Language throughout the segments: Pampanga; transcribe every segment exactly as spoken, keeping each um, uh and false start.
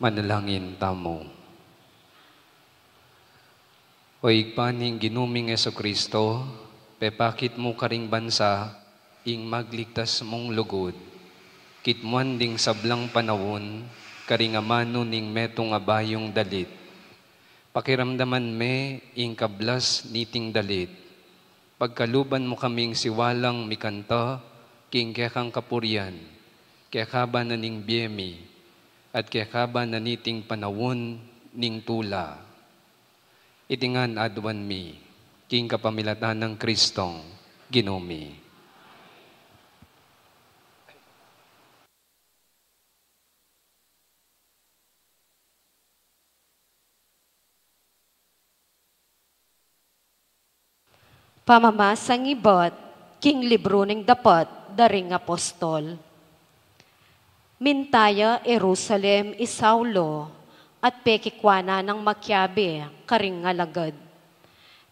Manalangin tamu. O Ibpa ning Ginu ming Jesucristo, pepakit mu karing bansa ing magligtas mung lugud. Kitmuan ding sablang panaun karing amanu ning metung a bayung dalit. Pakiramdaman me ing kablas niting dalit. Pagkaluban mu kaming siwalang mikanta king kekang kapurian, kekaba na ning bie mi, at kekaba na niting panaun ning tula. Iti ngan aduan mi king kapamilatan nang Kristong Ginu mi. Pamamasang ibat king libru ning Dapat da ring Apostol. Minta ya Jerusalem i Saulo at pekikua na nang makiabe karing alagad.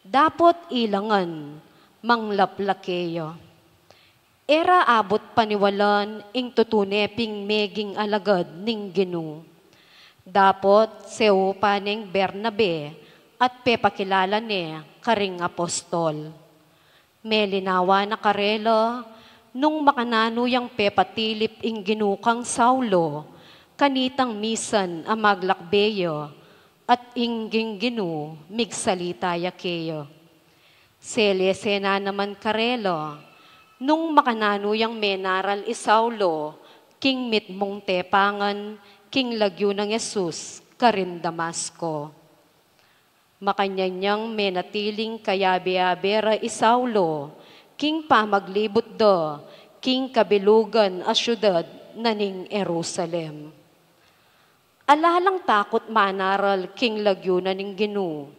Dapot ila ngan manglapla keya. E ra abut paniwalan ing tutune ping meging alagad ning Ginu. Dapot seupa neng Bernabe at pepakilala ne karing apostol. Melinawa na karela nung makananu yang pepatilip ing Ginu kang Saulo, kanitang misan a maglakbe ya, at ing Ginu migsalita ya keya. Selese na naman karela nung makananu yang menaral i Saulo king mitmung tepangan king lagyu nang Jesus karin Damasco. Makanyan yang menatiling kayabe-yabe ra i Saulo king pamaglibut da king kabilugan a siudad na ning Jerusalem. Ala lang takut manaral king lagyu na ning Ginu.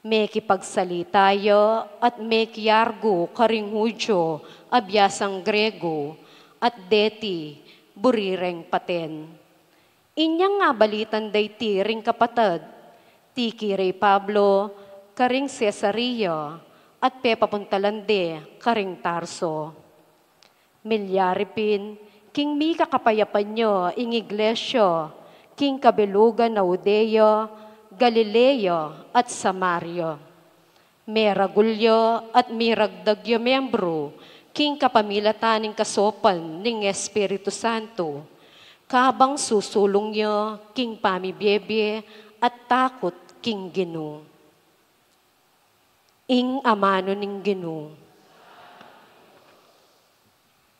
Mekipagsalita ya at mekiargu karing Judio a biasang Grego, at deti buri reng paten. Inyang abalitan da iti ring kapatad, tiki re i Pablo karing Cesarea at pepapuntalan de karing Tarso. Milyari pin king mikakapayapan ya ing iglesia king kabilugan a Judea, Galilea, at Samaria. Meragul ya at miragdag ya membru king kapamilatan ning kasopan ning Espiritu Santo, kabang susulung ya king pamibiebie at takut king Ginu. Ing amanu ning Ginu.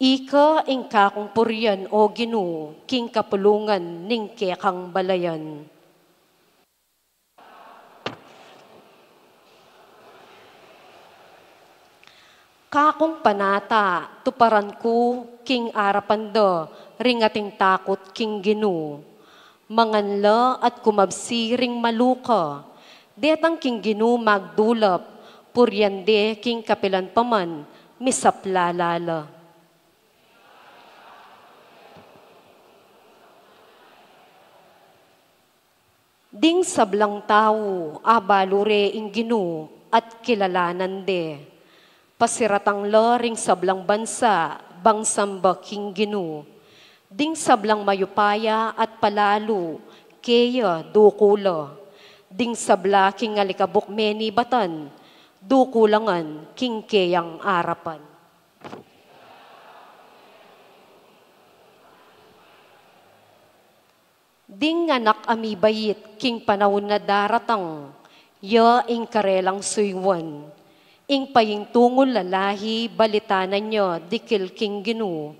Ika ing kakung purian, o Ginu, king kapulungan ning kekang balayan. Kakung panata, tuparan ku king arapan da ring ating takut king Ginu. Mangan la at kumabsi ring maluka, detang king Ginu magdulap, purian de king kapilan pa man misaplala la. Ding sablang tau abalu re ing Ginu at kilalanan de. Pasiratang la ring sablang bansa bang samba king Ginu. Ding sablang mayupaya at palalu keya duku la. Ding sabla king alikabuk menibatan, duku la ngan king keyang arapan. Ding anak a mibait king panaun a daratang, ya ing karelang suyuan. Ing paintungul a lahi balitanan ya dikil king Ginu.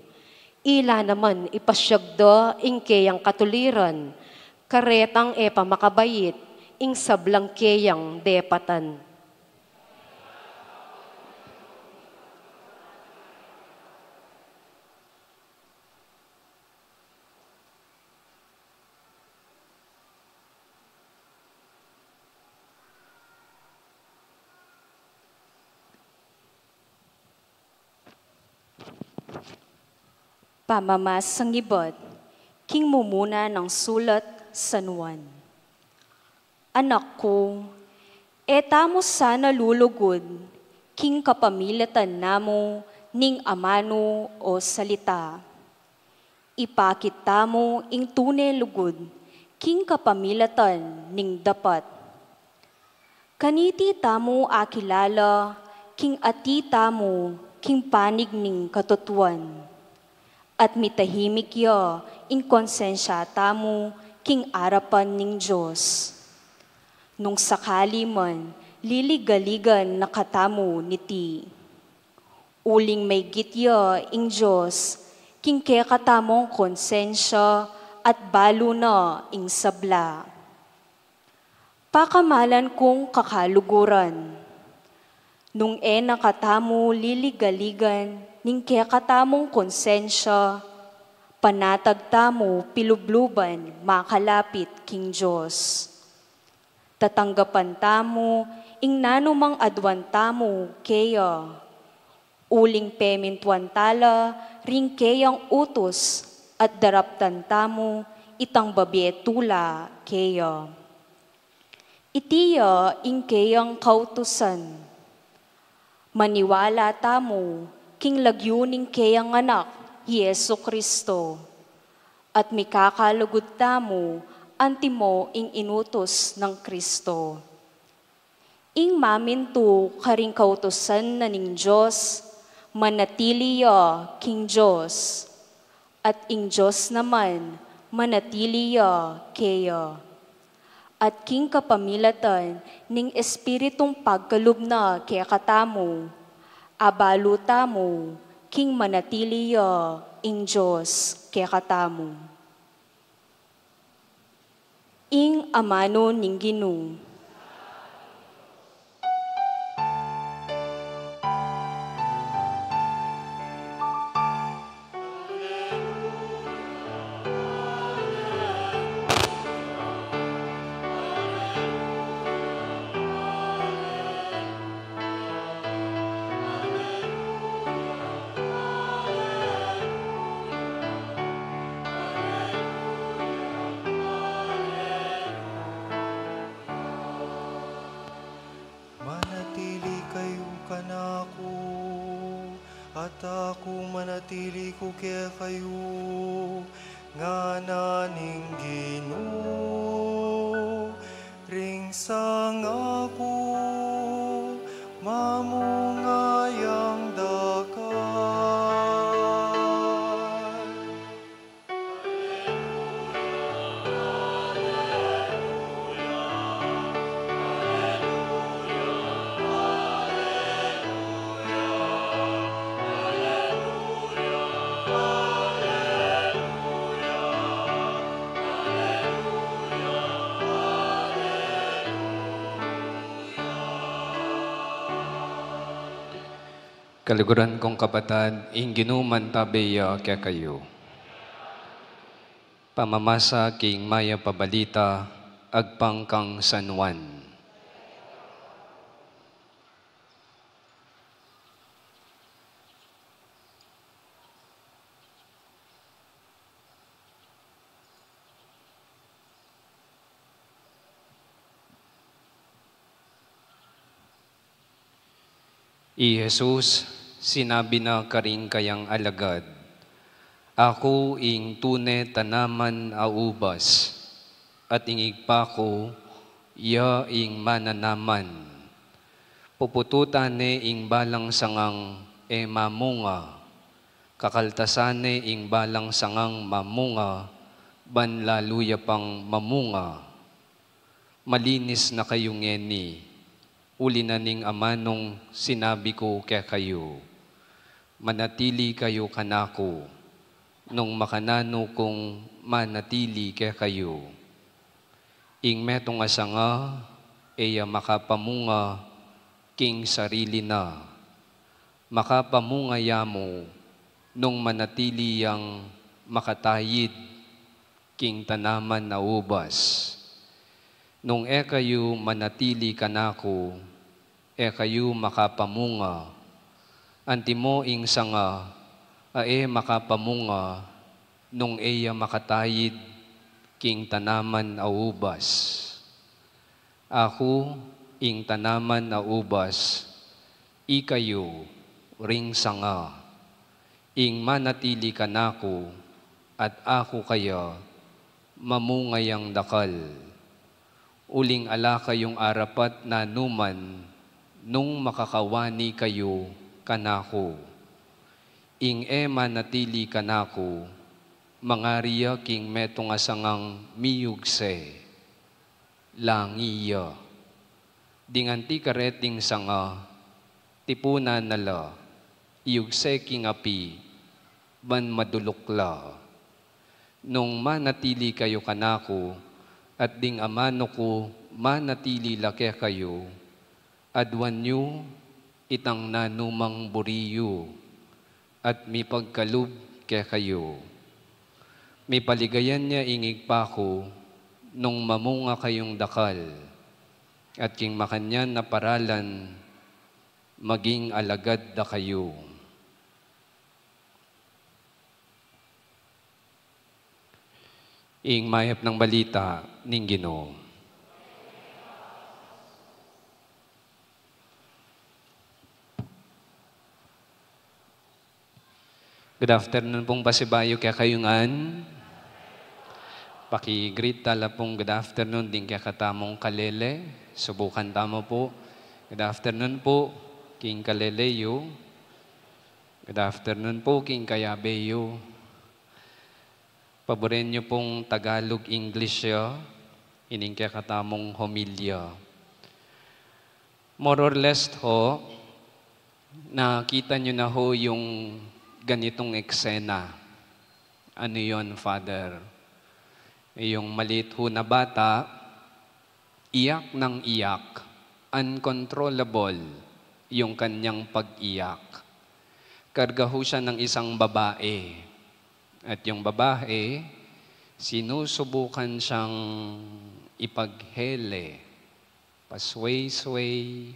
Ila naman ipasiag da ing keyang katuliran, karetang e pa makabait ing sablang keyang depatan. Pamamasang ibat king mumuna nang sulat San Juan. Anak ku, e tamu sana lulugud king kapamilatan namu ning amanu o salita. Ipakit tamu ing tune lugud King kapamilatan ning dapat. Kaniti tamu akilala king ati tamu king panig ning katutuan, at mitahimik ya ing konsensya tamu king arapan ning Dios. Nung sakali man liligaligan na katamu niti, uling maygit ya ing Dios king kekatamung konsensya at balu na ing sabla. Pakamalan kung kakaluguran, nung e na katamu liligaligan ning kekatamung konsensya, panatag tamu pilubluban makalapit king Dios. Tatanggapan tamu ing nanumang aduan tamu keya, uling pemintuan tala ring keyang utus at daraptan tamu itang babie tula keya. Iti ya ing keyang kautusan. Maniwala tamu king lagyu ning keyang Anak, Jesu Cristo, at mikakalugud tamu antimo ing inutus nang Cristo. Ing mamintu karing kautusan na ning Dios, manatili ya king Dios, at ing Dios naman manatili ya keya. At king kapamilatan ning Espiritung pagkalub na kekatamu, abalu tamu king manatili ya ing Dios kekatamu. Ing amanu ning Ginu. Manatili kayu kanaku, at aku manatili ku kekayu, ngana ning Ginu. Ring sanga ku, mamunga yang dakal. Kaluguran kung kapatad, ing Ginu mantabe ya kekayu. Pamamasa king Mayap a Balita agpang kang San Juan. I Jesus, sinabi na karing kayang alagad, "Aku ing tune tanaman a ubas, at ing Ibpa ku, iya ing mananaman. Pupututan ne ing balang sangang e mamunga, kakaltasan ne ing balang sangang mamunga, ban lalu ya pang mamunga. Malinis na kayu ngeni, uli na ning amanung sinabi ku kekayu. Manatili kayu kanaku, nung makananu kung manatili kekayu. Ing metung a sanga, e ya makapamunga king sarili na. Makapamunga ya mu, nung manatili yang makatayid king tanaman a ubas. Nung e kayu manatili kanaku, e kayu makapamunga. Antimo ing sanga a e makapamunga, nung e ya makatayid king tanaman a ubas. Aku ing tanaman a ubas, ikayu ring sanga. Ing manatili kanaku, at aku kaya, mamunga yang dakal. Uling ala kayung arapat nanuman nung makakawani kayu kanaku. Ing e manatili kanaku, mangari ya king metung a sangang miyugse, langi ya. Ding anti kareting sanga, tipunan na la, iyugse king api, ban maduluk la. Nung manatili kayu kanaku, at ding amanu ku manatili la kekayu, aduan yu itang nanumang buri yu, at mipagkalub kekayu. Mipaligayan ya ing Ibpa ku, nung mamunga kayung dakal, at king makanyan a paralan, maging alagad da kayu. Ing mayap a balita ning Ginu. Good afternoon pung pasibayu kekayu ngan. Paki-greet tala pung good afternoon ding kekatamung kalele. Subukan tamu pu. Good afternoon pu king kalele yu. Good afternoon pu king kayabe yu. Paburen yu pung Tagalog, English ya, ining kekatamung homilya. More or less ho, nakita niyo na ho yung ganitong eksena. Ano yun, Father? Yung maliit ho na bata, iyak nang iyak, uncontrollable yung kanyang pag-iyak. Karga ho siya ng isang babae. At yung babae, sinusubukan siyang ipaghele, pasway-sway,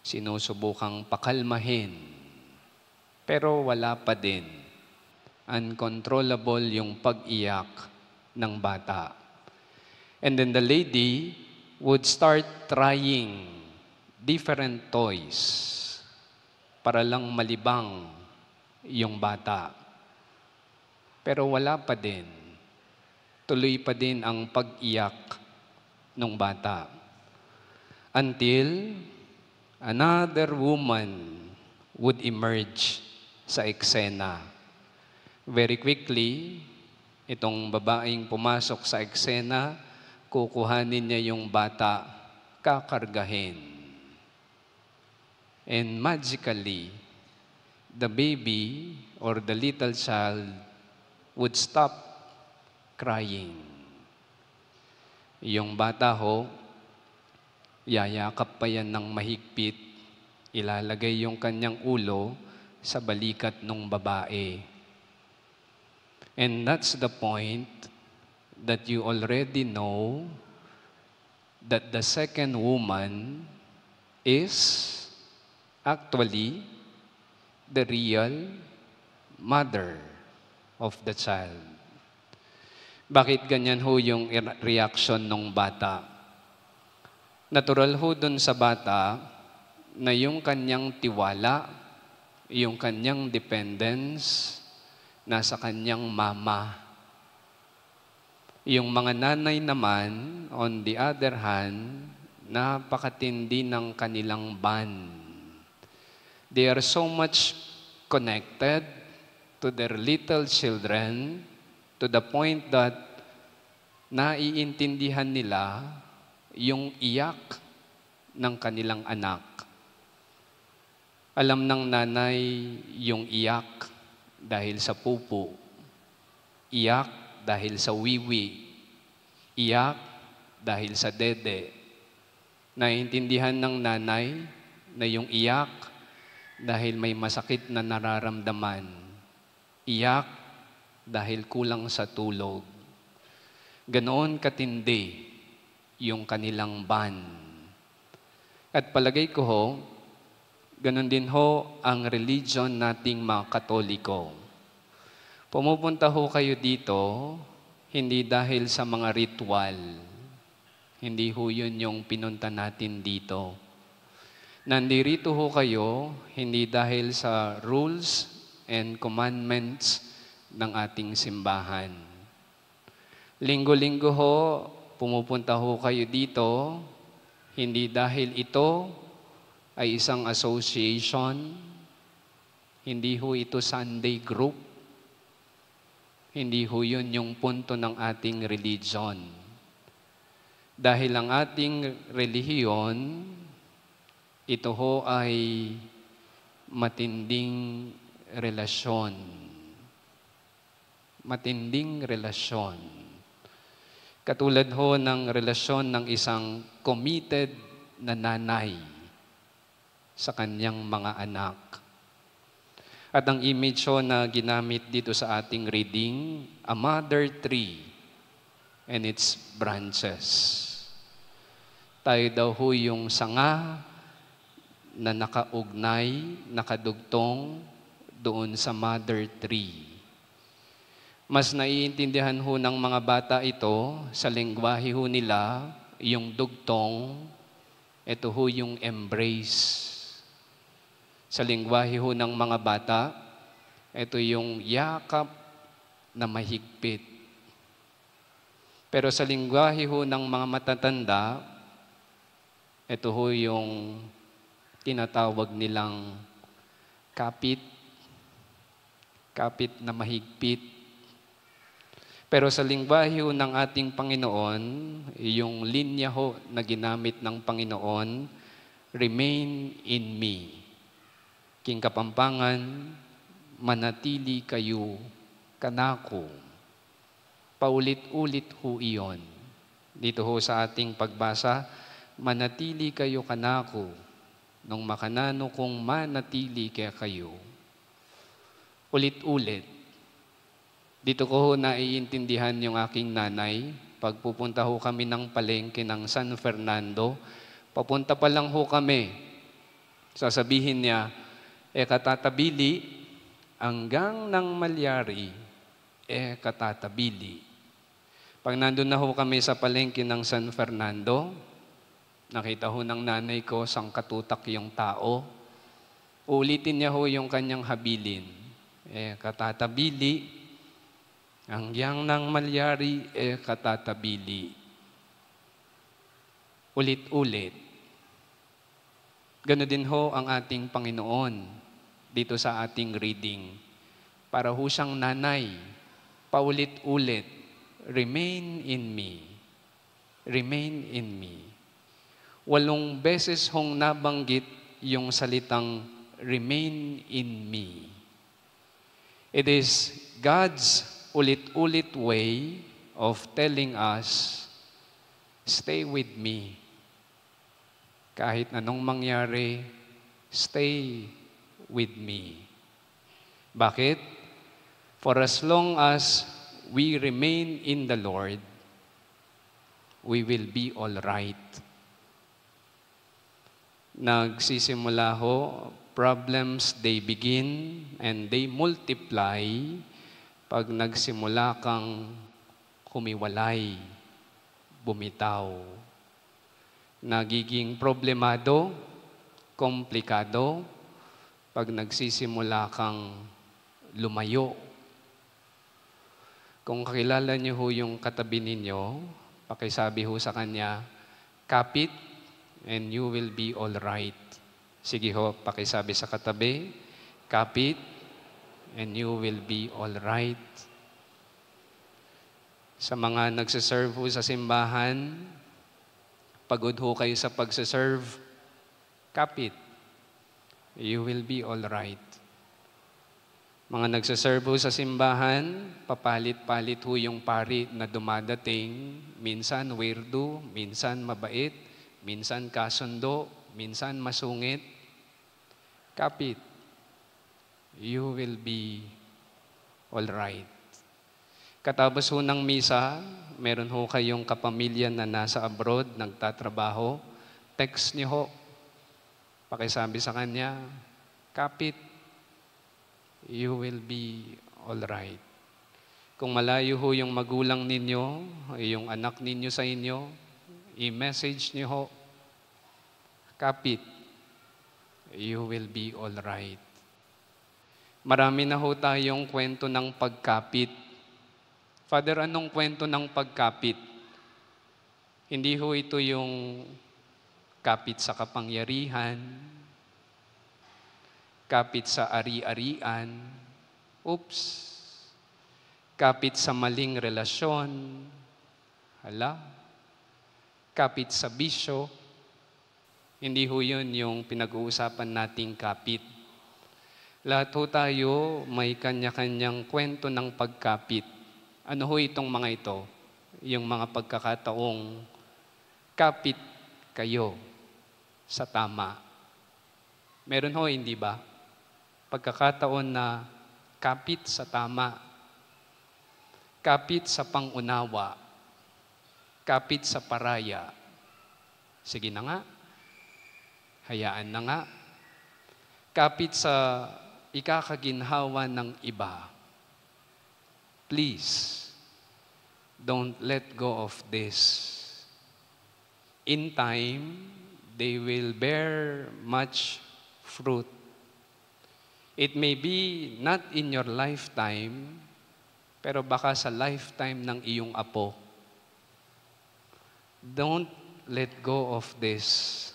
sinusubukang pakalmahin. Pero wala pa din. Uncontrollable yung pag-iyak ng bata. And then the lady would start trying different toys para lang malibang yung bata. Pero wala pa din. Tuloy pa din ang pag-iyak ng bata. Until another woman would emerge sa eksena. Very quickly, itong babaeng pumasok sa eksena, kukuhanin niya yung bata, kakargahin. And magically, the baby or the little child would stop crying. Yung bata ho, yayakap pa yan ng mahigpit, ilalagay yung kanyang ulo sa balikat ng babae. And that's the point that you already know that the second woman is actually the real mother of the child. Bakit ganyan ho yung reaction ng bata? Natural ho dun sa bata na yung kanyang tiwala, yung kanyang dependence, nasa kanyang mama. Yung mga nanay naman, on the other hand, napakatindi ng kanilang bond. They are so much connected to their little children to the point that naiintindihan nila yung iyak ng kanilang anak. Alam ng nanay yung iyak dahil sa pupu, iyak dahil sa wiwi, iyak dahil sa dede. Naiintindihan ng nanay na yung iyak dahil may masakit na nararamdaman, iyak dahil kulang sa tulog. Ganoon katindi yung kanilang bond. At palagay ko ho, ganun din ho ang religion nating mga Katoliko. Pumupunta ho kayo dito, hindi dahil sa mga ritual. Hindi ho yun yung pinunta natin dito. Nandirito ho kayo, hindi dahil sa rules and commandments ng ating simbahan. Linggo-linggo ho, pumupunta ho kayo dito, hindi dahil ito ay isang association, hindi ho ito Sunday group, hindi ho yun yung punto ng ating religion. Dahil ang ating relihiyon, ito ho ay matinding relasyon. Matinding relasyon. Katulad ho ng relasyon ng isang committed na nanay sa kanyang mga anak. At ang image ho na ginamit dito sa ating reading, a mother tree and its branches. Tayo daw ho yung sanga na nakaugnay, nakadugtong doon sa mother tree. Mas naiintindihan ho ng mga bata ito sa lengguwahe ho nila, yung dugtong, ito ho yung embrace. Sa lengguwahe ho ng mga bata, ito yung yakap na mahigpit. Pero sa lengguwahe ho ng mga matatanda, ito ho yung tinatawag nilang kapit, kapit na mahigpit. Pero sa lengguwahe ho ng ating Panginoon, yung linya ho na ginamit ng Panginoon, "Remain in me." King Kapampangan, "Manatili kayu kanaku." Paulit-ulit ho iyon. Dito ho sa ating pagbasa, "Manatili kayu kanaku, nung makananu kung manatili kekayu." Ulit-ulit. Dito ko ho naiintindihan yung aking nanay. Pagpupunta ho kami ng palengke ng San Fernando, papunta pa lang ho kami, sasabihin niya, "E ka tatabili, anggang nang malyari, e ka tatabili." Pag nandun na ho kami sa palengke ng San Fernando, nakita ho ng nanay ko, sangkatutak yung tao. Uulitin niya ho yung kanyang habilin. "E ka tatabili, anggang nang malyari, e ka tatabili." Ulit-ulit. Ganu din ho ang ating Panginoon dito sa ating reading. Para ho siyang nanay, paulit-ulit, "Remain in me. Remain in me." Walong beses hong nabanggit yung salitang "remain in me." It is God's ulit-ulit way of telling us, "Stay with me. Kahit anong mangyari, stay with me." Bakit? For as long as we remain in the Lord, we will be all right. Nagsisimula ho, problems, they begin and they multiply pag nagsimula kang humiwalay, bumitaw. Nagiging problemado, komplikado, pag nagsisimula kang lumayo. Kung kakilala niyo ho yung katabi ninyo, pakisabi ho sa kanya, "Kapit, and you will be all right." Sige ho, pakisabi sa katabi, "Kapit, and you will be all right." Sa mga nagsiserve ho sa simbahan, pagod ho kayo sa pagsiserve, kapit, you will be all right. Mga nagsiserve ho sa simbahan, papalit-palit ho yung pari na dumadating, minsan weirdo, minsan mabait, minsan kasundo, minsan masungit. Kapit, you will be all right. Katapos ho ng misa, meron ho kayong kapamilya na nasa abroad, nagtatrabaho, text niyo ho. Pakisabi sa kanya, "Kapit, you will be all right." Kung malayo ho yung magulang ninyo, yung anak ninyo sa inyo, i-message niyo ho, "Kapit, you will be all right." Marami na ho tayong kwento ng pagkapit. Father, anong kwento ng pagkapit? Hindi ho ito yung kapit sa kapangyarihan, kapit sa ari-arian, oops, kapit sa maling relasyon, hala, kapit sa bisyo. Hindi ho yun yung pinag-uusapan nating kapit. Lahat ho tayo may kanya-kanyang kwento ng pagkapit. Ano ho itong mga ito? Yung mga pagkakataong kapit kayo sa tama. Meron ho, hindi ba? Pagkakataon na kapit sa tama, kapit sa pangunawa, kapit sa paraya. Sige na nga. Hayaan na nga. Kapit sa ikakaginhawa ng iba. Please, don't let go of this. In time, they will bear much fruit. It may be not in your lifetime, pero baka sa lifetime ng iyong apo. Don't let go of this.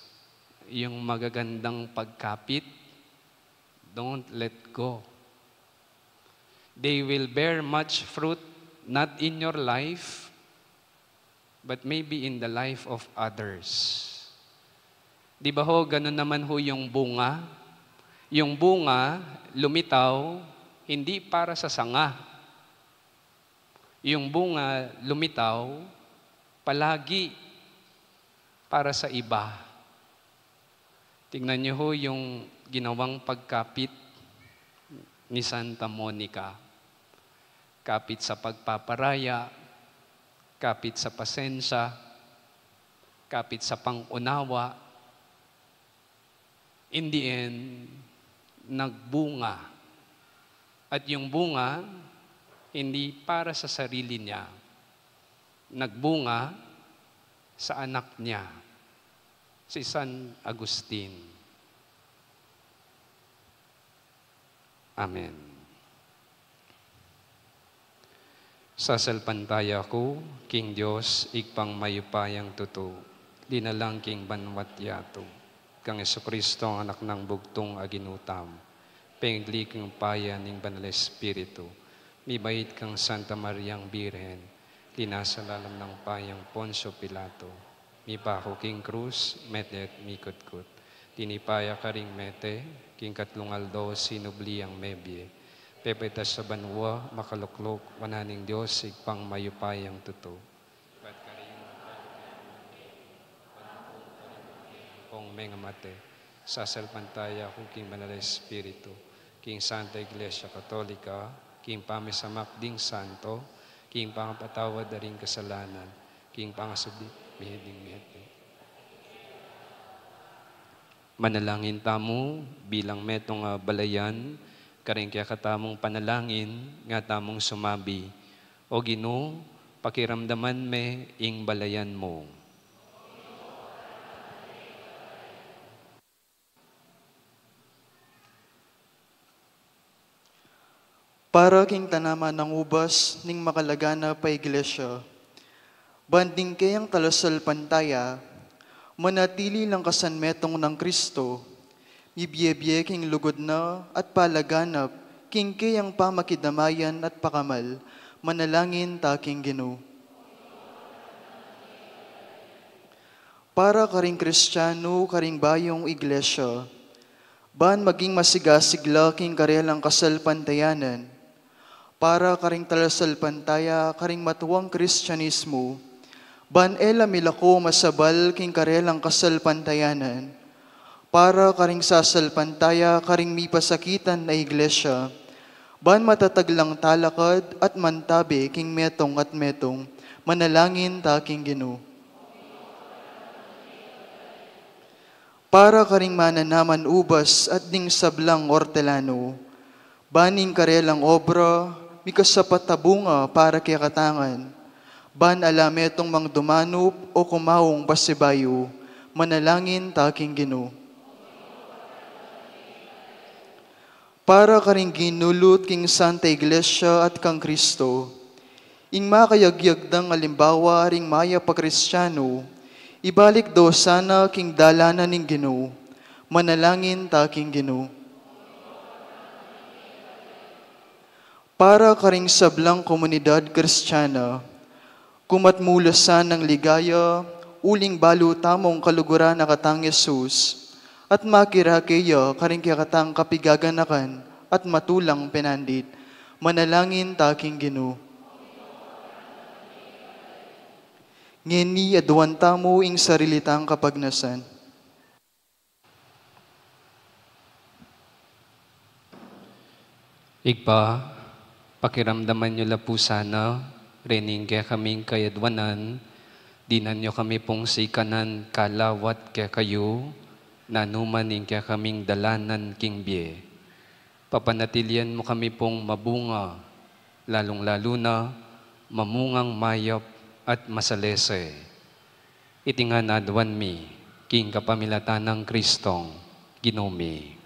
Yung magagandang pagkapit, don't let go. They will bear much fruit, not in your life, but maybe in the life of others. Di ba ho, ganun naman ho yung bunga? Yung bunga, lumitaw, hindi para sa sanga. Yung bunga, lumitaw, palagi para sa iba. Tingnan niyo ho yung ginawang pagkapit ni Santa Monica. Kapit sa pagpaparaya, kapit sa pasensya, kapit sa pangunawa. In the end, nagbunga. At yung bunga, hindi para sa sarili niya. Nagbunga sa anak niya, si San Agustin. Amen. Sasalpantaya ku king Dios, Ibpang mayupayang tutu, linalang king banwa't yatu, kang Jesucristo, anak nang bugtung a Ginu tamu, pengli king upaya ning Banal Espiritu, mibait kang Santa Mariang Birhen, linasa lalam nang upayang Poncio Pilato, mipaku king krus, mete at mikutkut. Tinipa ya karing mete, king katlung aldo sinubli yang mebie. Pepaitas ya banua, makalukluk wanan ning Dios, Ibpang mayupayang tutu. Ibat karing kong mengamate, sasalpantaya ku king Banal Espiritu, king Santa Iglesia Katolika, king pamisamak ding santo, king pangapatawad da ring kasalanan, king pangasubli mihi ding mete. Manalangin tamu bilang metung a balayan, karing kekatamung panalangin, nga tamung sumabi, O Ginu, pakiramdaman me ing balayan mu. Para king tanaman nang ubas ning makalaganap a Iglesia, ban ding keyang talasalpantaya, manatili lang kasan metung nang Kristo, mibie-bie king lugud na at palaganap king keyang pamakidamayan at pakamal, manalangin ta king Ginu. Para karing Kristiano karing bayung iglesia, ban maging masigasig la king karelang kasalpantayanan. Para karing talasalpantaya karing matuang Kristianismo, ban e la milako masabal king karelang kasalpantayanan. Para karing sasalpantaya karing mipasakitan a iglesia, ban matatag lang talakad at mantabe king metung at metung, manalangin ta king Ginu. Para karing mananaman ubas at ding sablang ortelano, ban ing karelang obra mikasapat a bunga para kekatang ngan, ban ala metung mang dumanup o kumaung pasibayu, manalangin ta king Ginu. Para karing ginulut king Santa Iglesia at kang Kristo, Ing makayagyag dang alimbawa ring mayap a Kristiano, ibalik do sana king dalanan ning Ginu. Manalangin ta king Ginu. Para karing sablang komunidad Kristiana, kumat mu la sanang ligaya, uling balu tamung kaluguran a katang Jesus, at makirake ya karing kekatang kapigaganakan at matulang penandit. Manalangin ta king Ginu. Ngeni aduan tamu ing sarili tang kapagnasan. Ibpa, pakiramdaman yu la pu sana rening kekaming kayaduanan, dinan yu kami pung sikanan kalawat kekayu, nanu man ing kekaming dalanan king bie. Papanatilian mu kami pung mabunga, lalung-lalu na mamungang mayap at masalese. Iti ngan aduan mi king kapamilatan nang Kristong Ginu mi.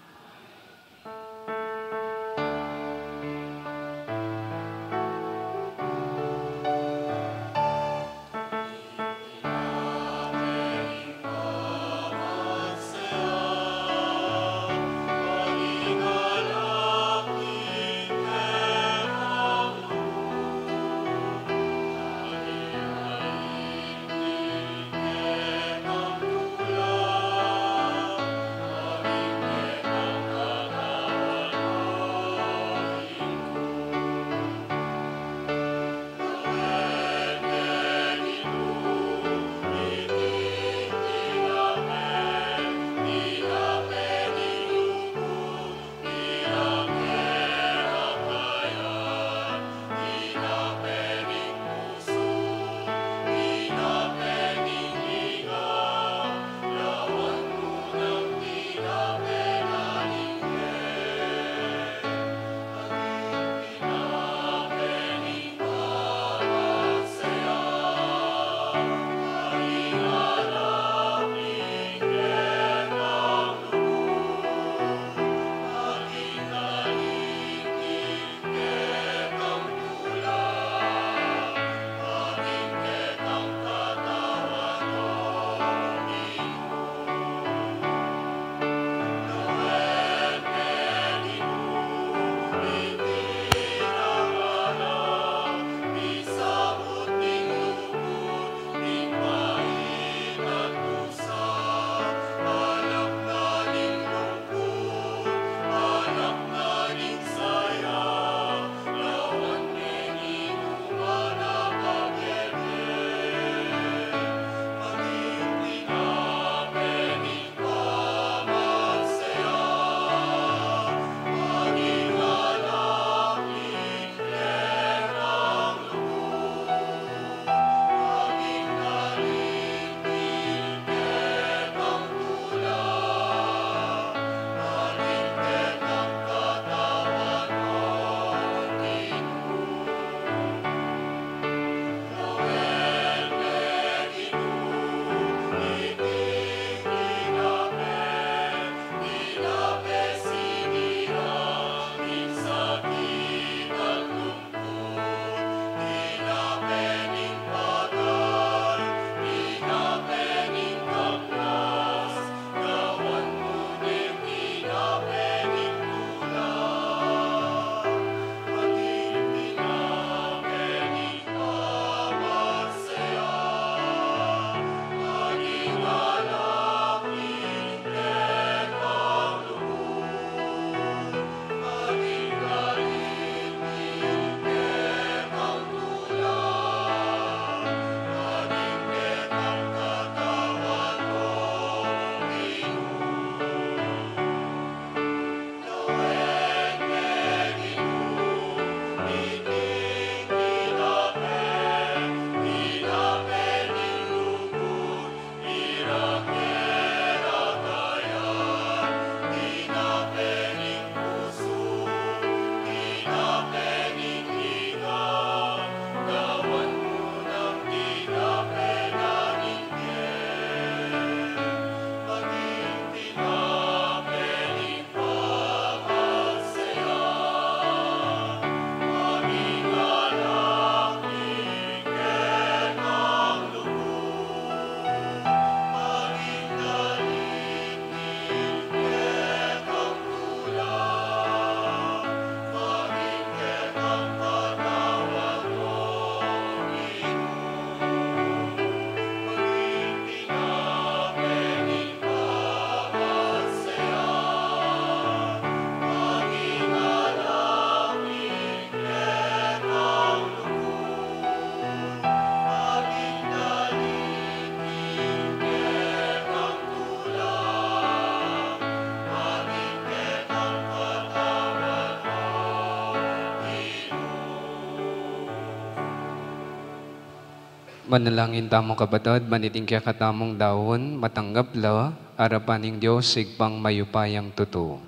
Manalangin tamu, kapatad, ban iting kekatamung daun, matanggap la arapan ning Dios, Ibpang mayupayang tutu.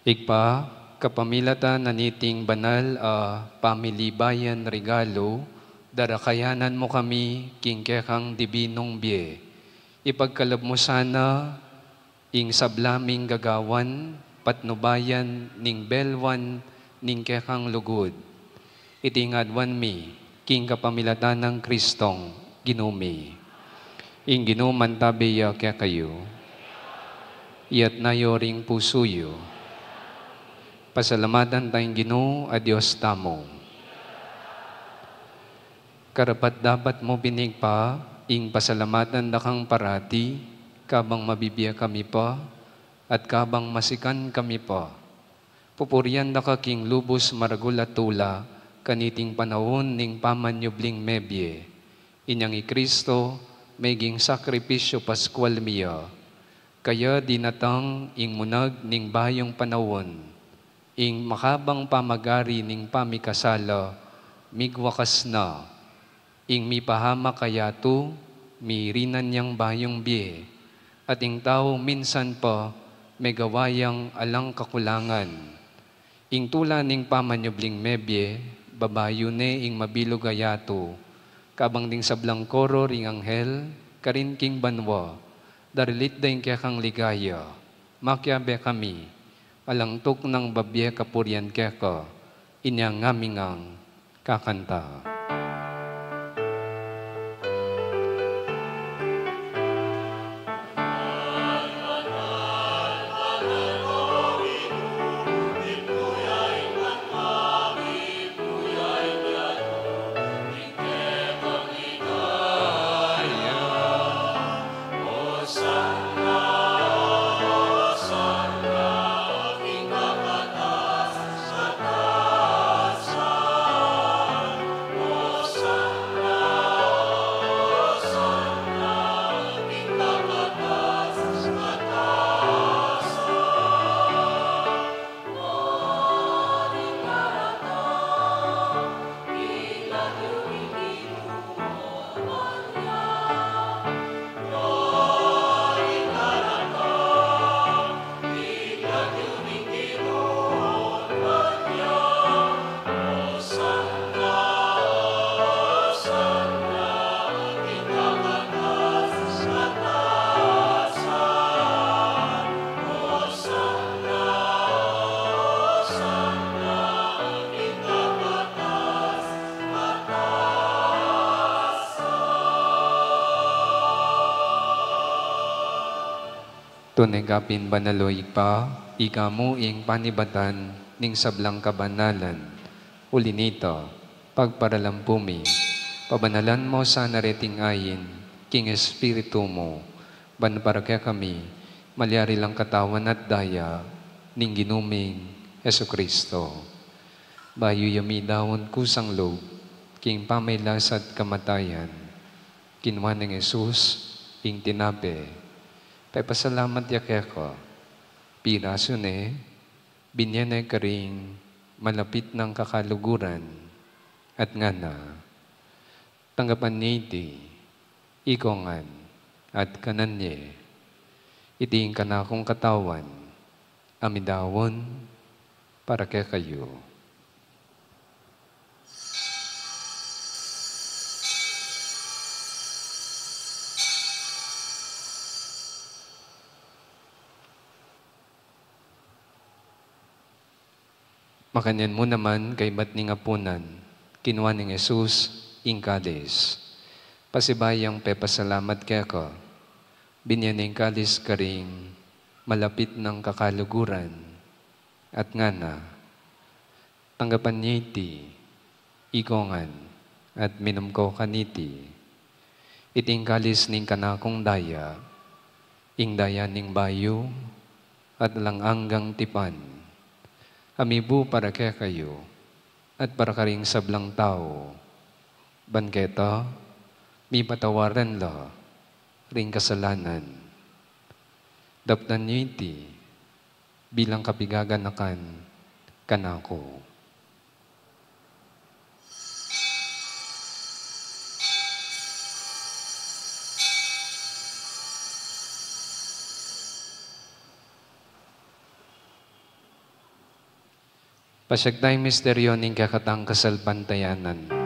Ibpa, kapamilatan na niting banal a pamilibayan regalu, darakayanan mu kami king kekang dibinung bie. Ipagkalub mu sana ing sabla ming gagawan, patnubayan ning belwan ning kekang lugud. Iti ing aduan mi king kapamilatan nang Kristong Ginu mi. Ing Ginu mantabe ya kekayu. Iyatas yu ring pusu yu. Pasalamatan taya ing Ginu a Dios tamu. Karapat-dapat mu pin, Ibpa, ing pasalamatan da kang parati, kabang mabibie kami pa, at kabang masikan kami pa. Pupurian da ka king lubus maragul a tula, kaniting panaun ning pamanyubling mebie. Inyang i Kristo, meging sakripisyu Paskual mi ya. Kaya dinatang ing munag ning bayung panaun, ing makabang pamagari ning pamikasala, migwakas na. Ing mipahamak a yatu, mirinan yang bayung bie, at ing tau minsan pa megawa yang alang kakulangan. Ing tula ning pamanyubling mebie, babayu ne ing mabilug a yatu, kabang ding sablang koro ring anghel, karin king banua, darilit da ing kekang ligaya. Makiabe kami, alang tuknang babie kapurian keka, inya ngami ngang kakanta. Tune ka pin banal, o Ibpa, ika mu ing panibatan ning sablang kabanalan. Uli nita, pagparalampu mi, pabanalan mu sana reting ain king Espiritu mu, ban para kekami malyari lang katawan at daya ning Ginu ming Jesucristo. Bayu ya midaun kusang lub king pamagkasakit at kamatayan, kinua neng Jesus ing tinape, pepasalamat ya keka, pirasu ne, binye ne karing malapit nang kakaluguran, at ngana: Tanggapan ye iti, ikong ngan, at kanan ye. Iti ing kanakung katawan, a midaun para kekayu. Makanyan mu naman, kaybat ning apunan, kinua neng Jesus ing kalis. Pasibayu yang pepasalamat keka, binye ne ing kalis karing malapit nang kakaluguran, at ngana: Tanggapan ye iti, ikong ngan, at minum ko kaniti. Iti ing kalis ning kanakung daya, ing daya ning bayu at alang anggang tipan, a mibu para kekayu at para karing sablang tau, ban keta mipatawaran la ring kasalanan. Daptan ye iti, bilang kapigaganakan kanaku. Pasiag taya ing misteryo ning kekatang kasalpantayanan.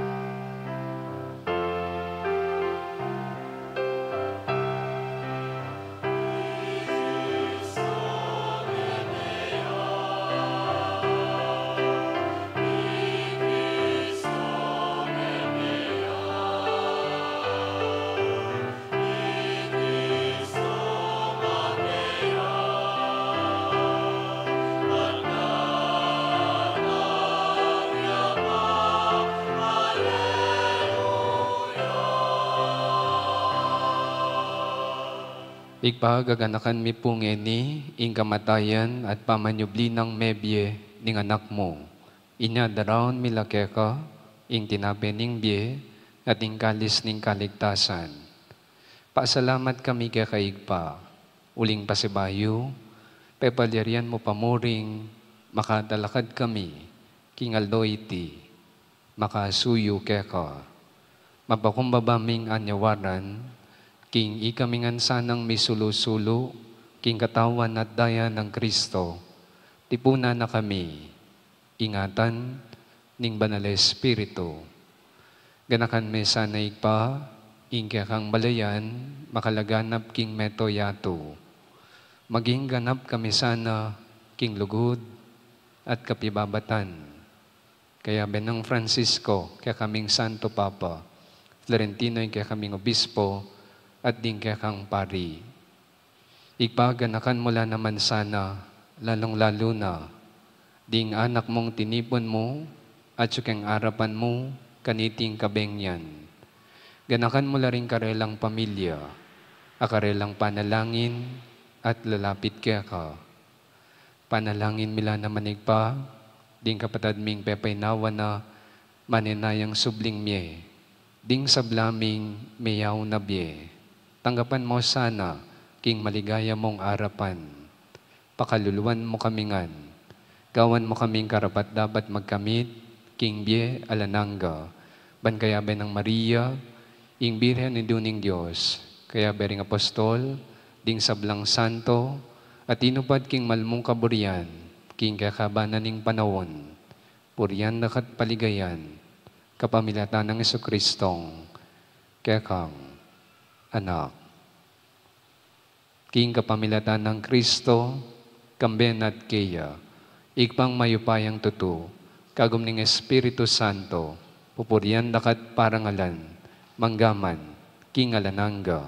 Ibpa, gaganakan mi pu ngeni ing kamatayan at pamanyubli nang mebie ning Anak mu. Inya daraun mi la keka ing tinape ning bie at ing kalis ning kaligtasan. Pasalamat kami keka, Ibpa, uling pasibayu, pepalyarian mu pa mu ring makatalakad kami king aldo iti, makasuyu keka. Mapakumbaba ming anyawaran king ikami ngan sanang misulu-sulu king katawan at daya nang Kristo, tipunan na kami, ingatan ning Banal a Espiritu. Ganakan me sana, Ibpa, ing kekang balayan makalaganap king mabilug a yatu. Maging ganap kami sana king lugud at kapibabatan. Kayabe nang Francisco, kekaming Santo Papa, Florentino, ing kekaming Obispo, at ding kekang pari. Ibpa, ganakan mu la naman sana, lalung-lalu na ding anak mung tinipun mu, atyu keng arapan mu kaniting kabenyan. Ganakan mu la ring karelang pamilya, a karelang panalangin at lalapit keka. Panalangin mi la naman, Ibpa, ding kapatad ming pepaynawa na manenayang subling mie, ding sabla ming meyaun a bie. Tanggapan mu sana king maligaya mung arapan. Pakaluluan mu kami ngan. Gawan mu kaming karapat-dapat magkamit king bie alang angga. Ban kayabe nang Maria, ing Birhen Indu ning Dios, kayabe ring apostol, ding sablang santo, a tinupad king mal mung kaburian king kekaban na ning panaun, purian daka at paligayan kapamilatan nang Jesucristong kekang Anak. King kapamilatan nang Kristo, kambe na at keya, Ibpang mayupayang tutu, kagum ning Espiritu Santo, pupurian daka at parangalan, mangga man king alang angga.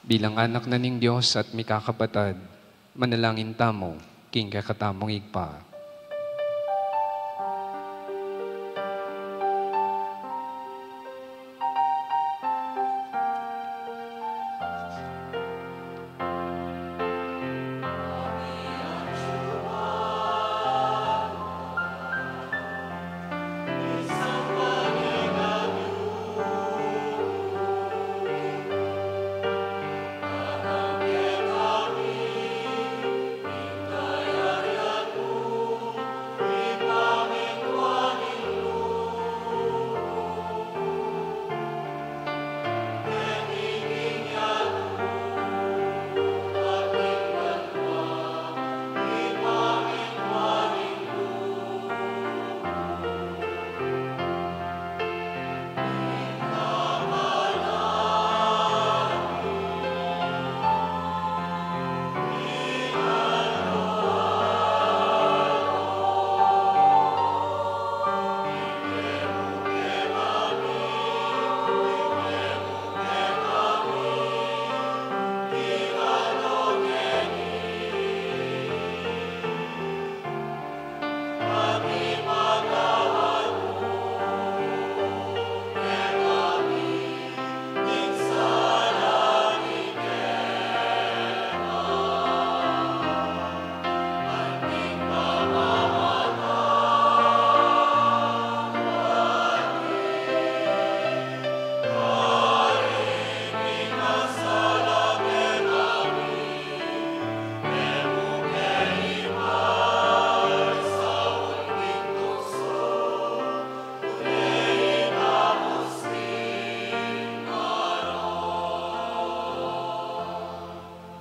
Bilang anak na ning Dios at mikakapatad, manalangin tamu king kekatamung Ibpa.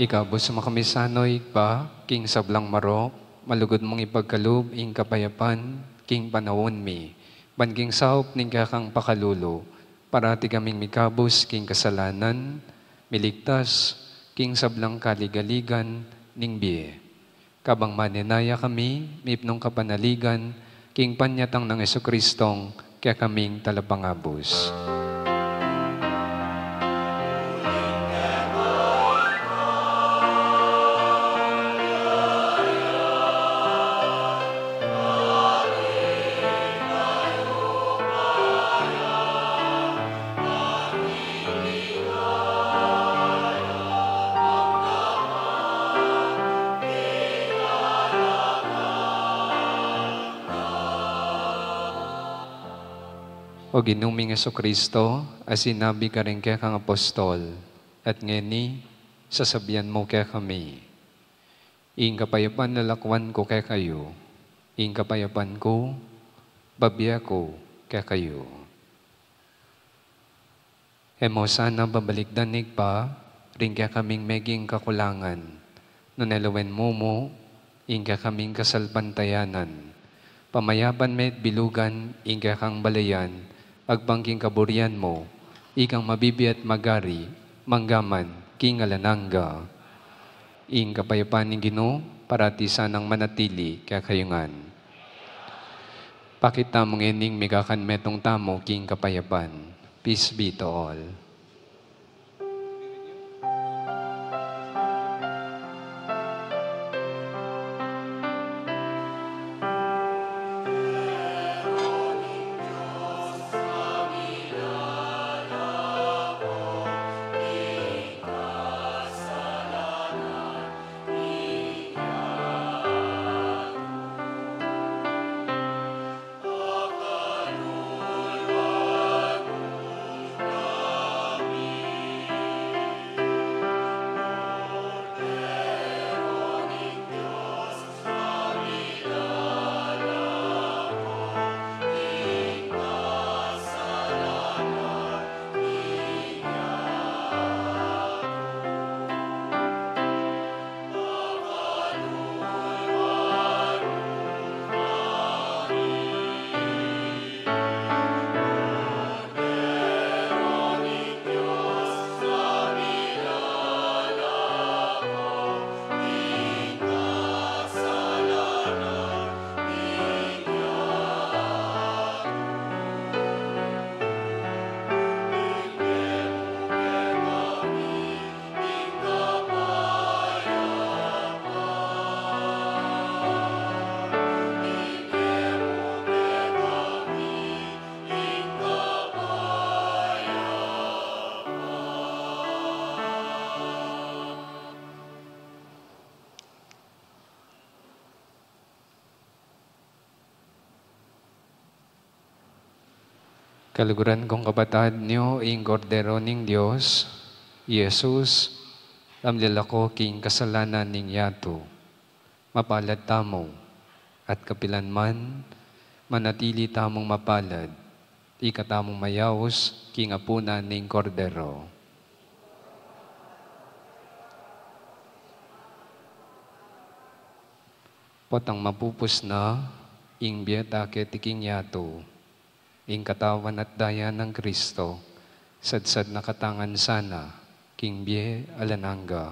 Ikabus mu kami sana, Ibpa, king sablang marok, malugud mung ipagkalub ing kapayapan king panaun mi, ban king saup ning kekang pakalulu, parati kaming mikabus king kasalanan, miligtas king sablang kaligaligan ning bie. Kabang manenaya kami mipnung kapanaligan king panyatang nang Jesucristong kekaming Talapangabus. O Ginu ming Jesucristo, a sinabi karing kekang apostol, at ngeni, sasabian mu kekami, ing kapayapan lalakwan ku kekayu, ing kapayapan ku, babie ku kekayu. E mu sana babalikdan, Ibpa, ring kekaming meging kakulangan, nune lawen mu mu ing kekaming kasalpantayanan. Pamayapan me at bilugan ing kekang balayan, agpang king kaburian mu, ikang mabibie at magari, mangga man king alang angga. Ing kapayapan ning Ginu, parati sanang manatili kekayu ngan. Pakit tamu ngening megakan metung tamu king kapayapan. Peace be to all. Kaluguran kung kapatad, nyo ing Kordero ning Dios, i Jesus, a milalako king kasalanan ning yatu. Mapalad tamu, at kapilan man, manatili tamung mapalad, ika tamung mayaus king apunan ning Kordero. Potang mapupus na ing bie ta keti king yatu, ing katawan at daya nang Kristo, sadsad na katangan sana king bie alang angga.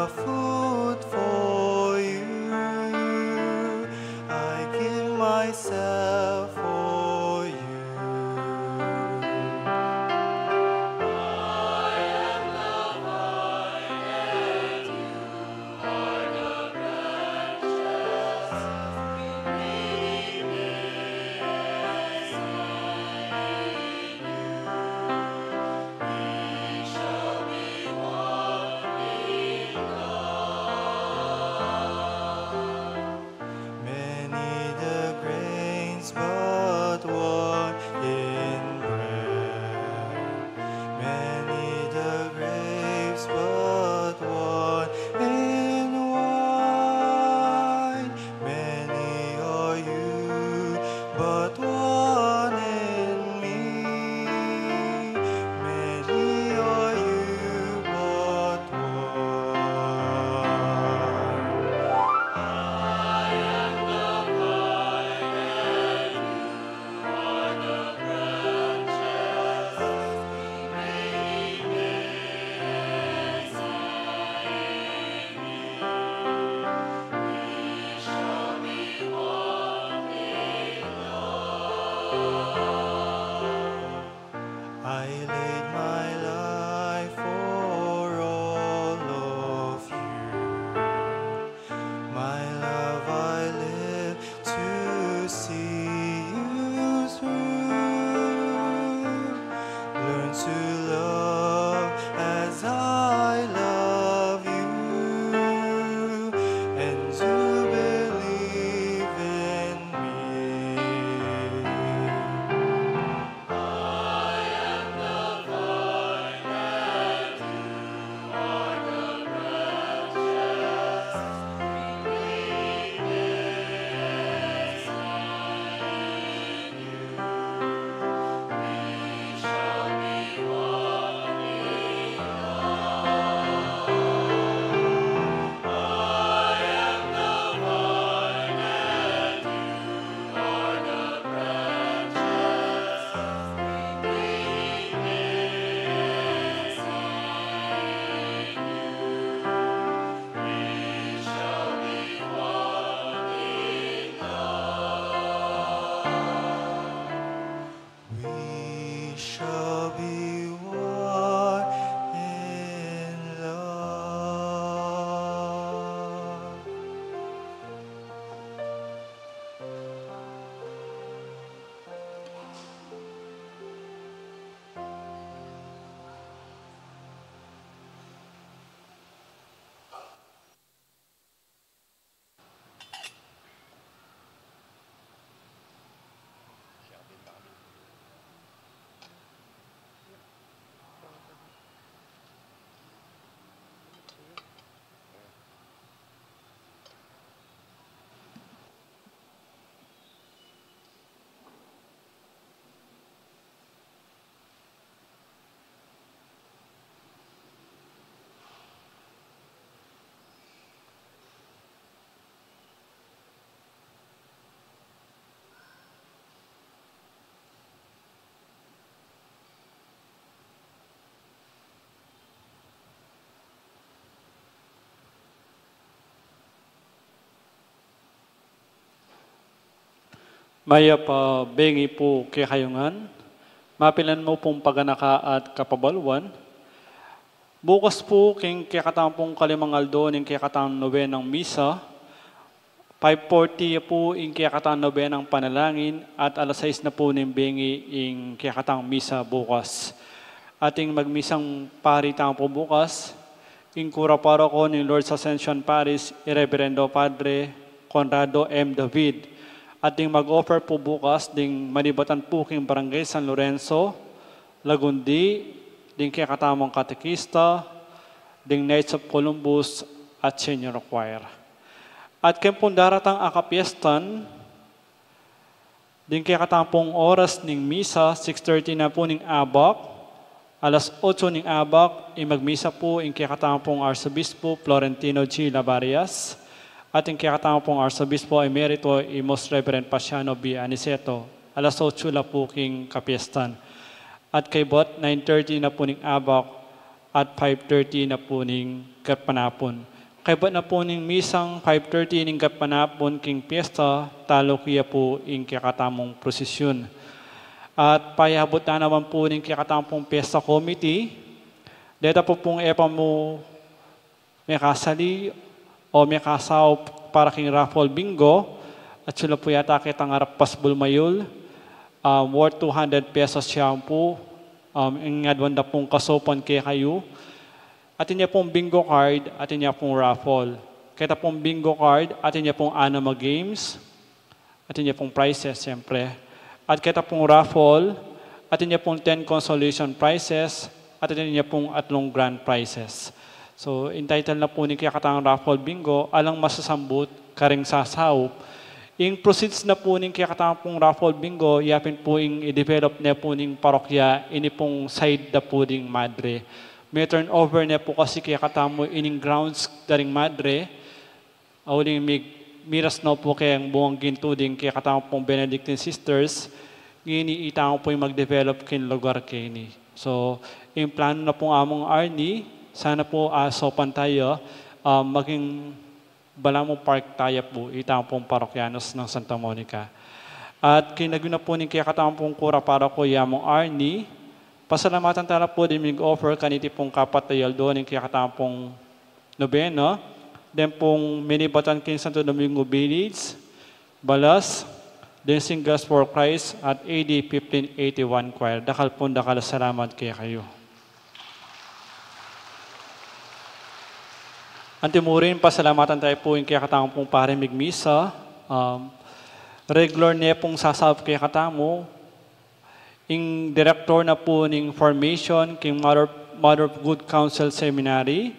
Food for you, I give myself for you. I am the vine and you are the branches. Remain in me and I in you. We shall be one in love. Many the grains, but one in bread. Many the grapes, but one in wine. Many are you, but one in me. Many are you, but one. I am the vine and you are the branches. Remain in me and I in you. We shall be one in love. I laid my life for all of you. My love I live to see you through. Learn to love as I love you, and to believe in me. I am the vine and you are the branches. Remain in me and I in you. We shall be one in love. I am the vine and you are the branches. Remain in me and I in you. We shall be one in love. We shall be one in love. Mayap a bengi pu kekayu ngan, mapilan mu pung paganaka at kapabaluan. Bukas pu, king kekatamung kalimang aldo ning kekatamung nobenang misa, five forty pu ing kekatamung nobenang panalangin, at alas sais na pu ning bengi ing kekatamung misa bukas. Ating magmisang pari tamu pu bukas, ing kura paroko ning Lord's Ascension Parish, i Reverendo Padre Conrado M. David. Ating mag-offer pu bukas ding manibatan pu king Barangay San Lorenzo, Lagundi, ding kekatamung katekista, ding Knights of Columbus, at Senior Choir. At king pung daratang a kapiestan, ding kekatamung oras ning misa, six thirty na pu ning abak, alas otso ning abak, i magmisa pu ing kekatamung Arsobispo Florentino G. Labarias, at ing kekatamung Arsobispo Emerito, i Most Reverend Paciano B. Aniceto, alas otso la pu king kapiestan. At kaybat, nine thirty na pu ning abak, at five thirty na pu ning kapanapun. Kaybat na pu ning misang five thirty ning gatpanapun king piyesta, taluki ya pu ing kekatamung prosisyun. At payabut na naman pu ning kekatamung piyesta committee. Deta pu pung e pa mu mekasali o mekasaup para king raffle bingo, at sula pu yata ketang arap pasbul mayul, um, worth two hundred pesos ya pu, um, ing aduan da pung kasaupan kekayu. Atin ya pung bingo card, atin ya pung raffle. Keta pung bingo card, atin ya pung anima games, atin ya pung prizes, siyempre. At keta pung raffle, atin ya pung ten consolation prizes, at atin ya pung atlung grand prizes. So, entitled na pu ning kekatang raffle bingo, alang masasambut, karing sasaup. Ing proceeds na pu ning kekatang pung raffle bingo, yapin pu ing i-develop ne pu ning parokya, ini pung side da pu ding madre. Me-turnover ne pu kasi kekatamu ining grounds da ring madre, uling mig-, miras no pu keng bungang gintu ding kekatamu pung Benedictine Sisters, ngeni itamu pu ing mag-develop king lugar keni. So, ing plano na pung among Arnie, sana pu, ah, saupan taya, ah, maging balamu park taya pu, itamu pung parokyanos nang Santa Monica. At king lagyu na pu ning kekatamu pung kura paroko ya mung Arnie, pasalamatan tala pu ding mig-offer kaniti pung kapat a yaldo ning kekatamu pung nobena, den pung minibatan king Santo Domingo Village, Balas, Dancing Girls for Christ at A D fifteen eighty-one Choir. Dakal pung dakal a salamat kekayu. Antimurin, pasalamatan taya pu ing kekatamung pung pari migmisa. Um, regular ne pung sasaup kekatamu, ing director na pu ning formation king Mother, Mother of Good Counsel Seminary,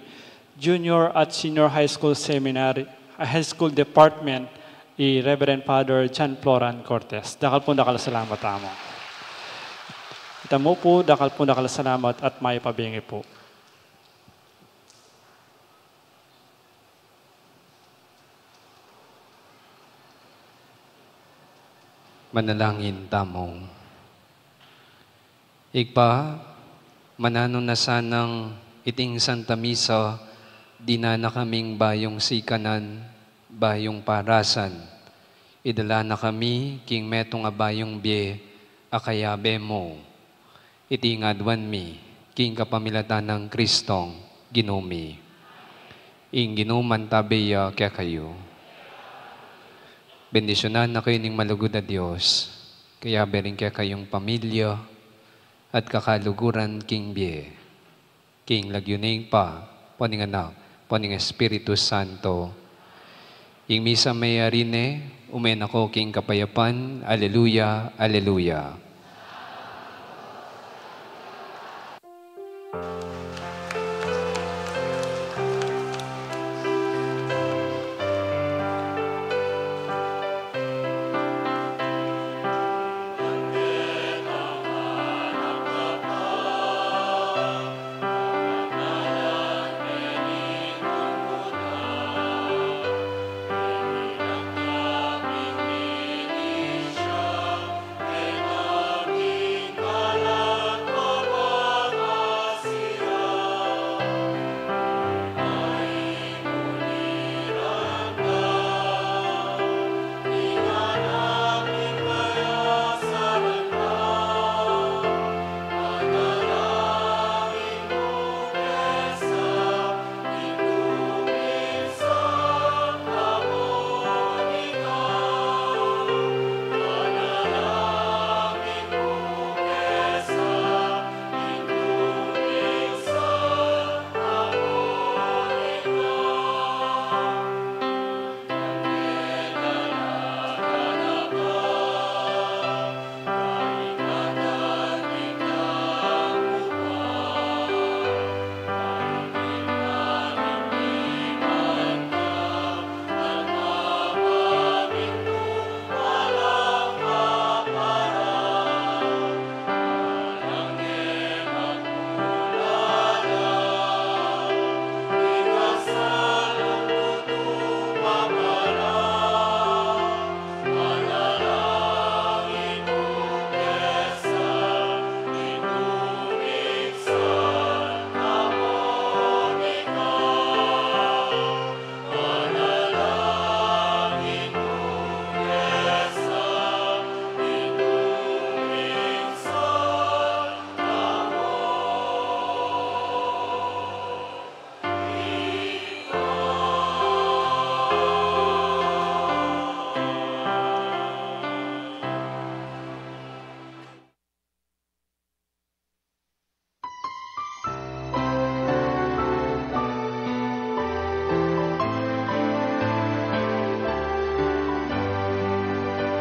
Junior at Senior High School Seminary, High School Department, i Reverend Father John Floran Cortez. Dakal pung dakal a salamat tamu. Itamu pu, dakal pung dakal a salamat at mayap a bengi pu. Manalangin tamu. Ibpa, mananu na sanang iting Santa Misa, dinan na kaming bayung sikanan, bayung parasan. Idala na kami king metung a bayung bie a kayabe mu. Iti ing aduan mi, king kapamilatan nang Kristong Ginu mi. Ing Ginu mantabe ya kekayu. Bendisyunan na kayu ning malugud a Dios, kayabe ring kekayung pamilya, at kakaluguran king bie. King lagyu ning Ibpa, ampo ning Anak, ampo ning Espiritu Santo. Ing misa meyari ne, ume na ko king kapayapan. Aleluya, aleluya.